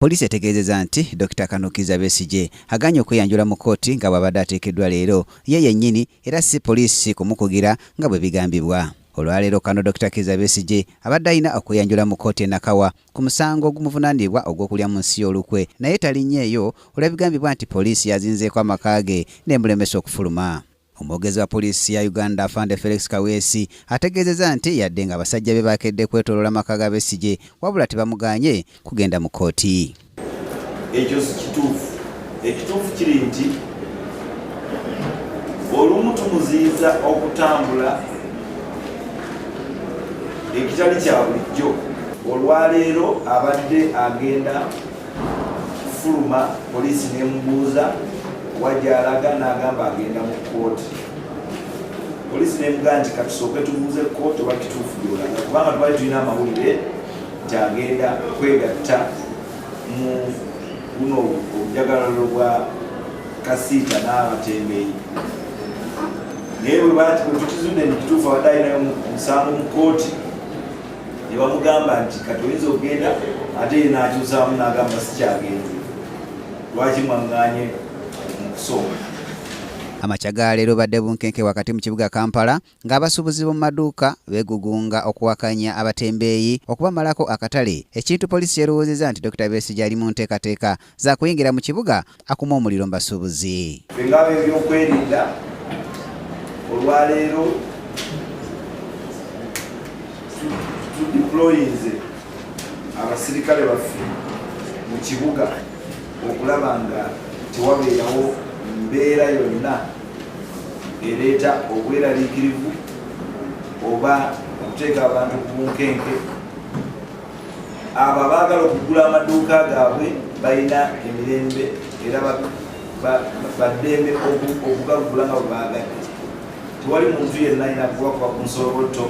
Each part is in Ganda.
Poliisi etegeezezza nti Dokita Kano Kizza Besigye agaanye okweyanjula mu kkooti nga bw'abadde ateekeddwa leero ye yennyini era si poliisi kumukugira nga bwe bigambibwa. Olwaleero Kano Dokita Kizza Besigye abadde alina okweyanjula mu kkooti e Nakawa ku musango ogumuvunaanibwa ogw'okulya mu nsi olukwe naye talinnyeeyo olw'ebigambibwa nti poliisi yazinzeeko amaka ge n'emulemesa okufuluma. Omwogezi wa poliisi ya Uganda Afande Felix Kaweesi ategeezezza nti yadde ng'abasajja be bakedde kwetooloola maka ga Besigye wabula tebamugaanye kugenda mu kkooti. Ekyo si kituufu. Ekituufu kiri nti olumu tumuziyiza okutambula ekitali kya bulijjo. Olwaleero abadde agenda kufuluma poliisi n'emubuuza wa gy'alaga n'agamba agenda mu kkooti. Poliisi n'emugamba nti katusooke tubuuze kkooti oba kituufu gy'olaga kubanga twali tulina amawulire nti agenda kwegatta mu guno obujagalalo bwa Kasiita n'abatembeeyi. Naye bwe tukizudde nti kituufu abadde alinayo omusango mu kkooti ne bamugamba nti kati oyinza okugenda ate ye n'akyusaamu n'agamba sikyagenze, lwaki mwaŋŋaanye mu kusooka. Amakya ga leero badde bunkenke wakati mu kibuga Kampala ng'abasuubuzi b'omu maduuka beegugunga okuwakanya abatembeeyi okubamalako akatale, ekintu poliisi ky'erowoozezza nti Dokita Besigye ali mu nteekateeka za kuyingira mu kibuga akuma omuliro mu basuubuzi. Ffe ng'ab'ebyokwerinda olwaleero tudeployinze abasirikale baffe mu kibuga okulaba nga tewabeerawo mbeera yonna ereeta obweraliikirivu oba okuteeka abantu ku bunkenke. Abo abaagala okugula amaduuka gaabwe balina emirembe era baddembe okugagula nga bwe baagadde. Tewali muntu yenna alina kubakuba ku nsolobotto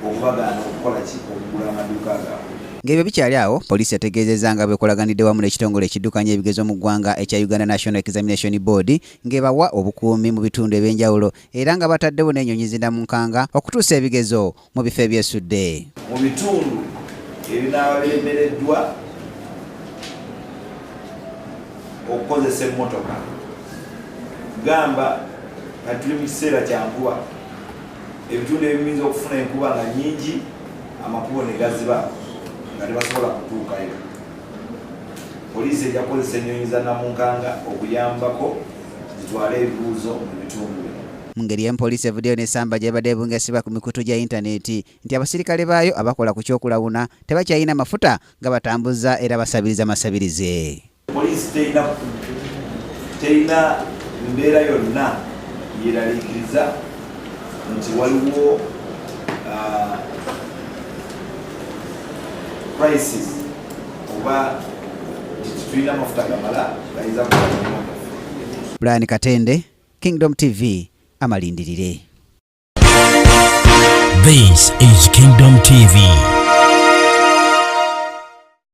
okubagaana okukola ki okugula amaduuka gaabwe. Ng'ebyo bikyali awo, poliisi etegeezezza nga bw'ekolaganidde wamu n'ekitongole ekiddukanya ebigezo mu ggwanga ekya Uganda National Examination Board ng'ebawa obukuumi mu bitundu eby'enjawulo era nga bataddewo n'ennyonyi zinnamunkanga okutuusa ebigezo mu bifo ebyesudde. Mu bitundu ebinaaba biremereddwa okukozesa emmotoka, gamba kati tuli mu kiseera kya nkuba, ebitundu ebiyinza okufuna enkuba nga nnyingi amakubo ne gaziba nga tebasobola kutuukayo, poliisi ejja kukozesa ennyonyi za nnamunkanga okuyambako zitwale ebibuuzo mu bitundu bino. Mu ngeri y'emu poliisi evuddeyo n'essamba gy'ebadde ebungeesebwa ku mikutu gya yintaneeti nti abasirikale baayo abakola ku ky'okulawuna tebakyalina mafuta gabatambuza era basabiriza masabirize. Poliisi terina mbeera yonna yeraliikiriza nti waliwo crisis oba nti tetulina mafuta gamala gayinza kukola mulimu gwaffe. Brian Katende, Kingdom TV, amalindirire. This is Kingdom TV.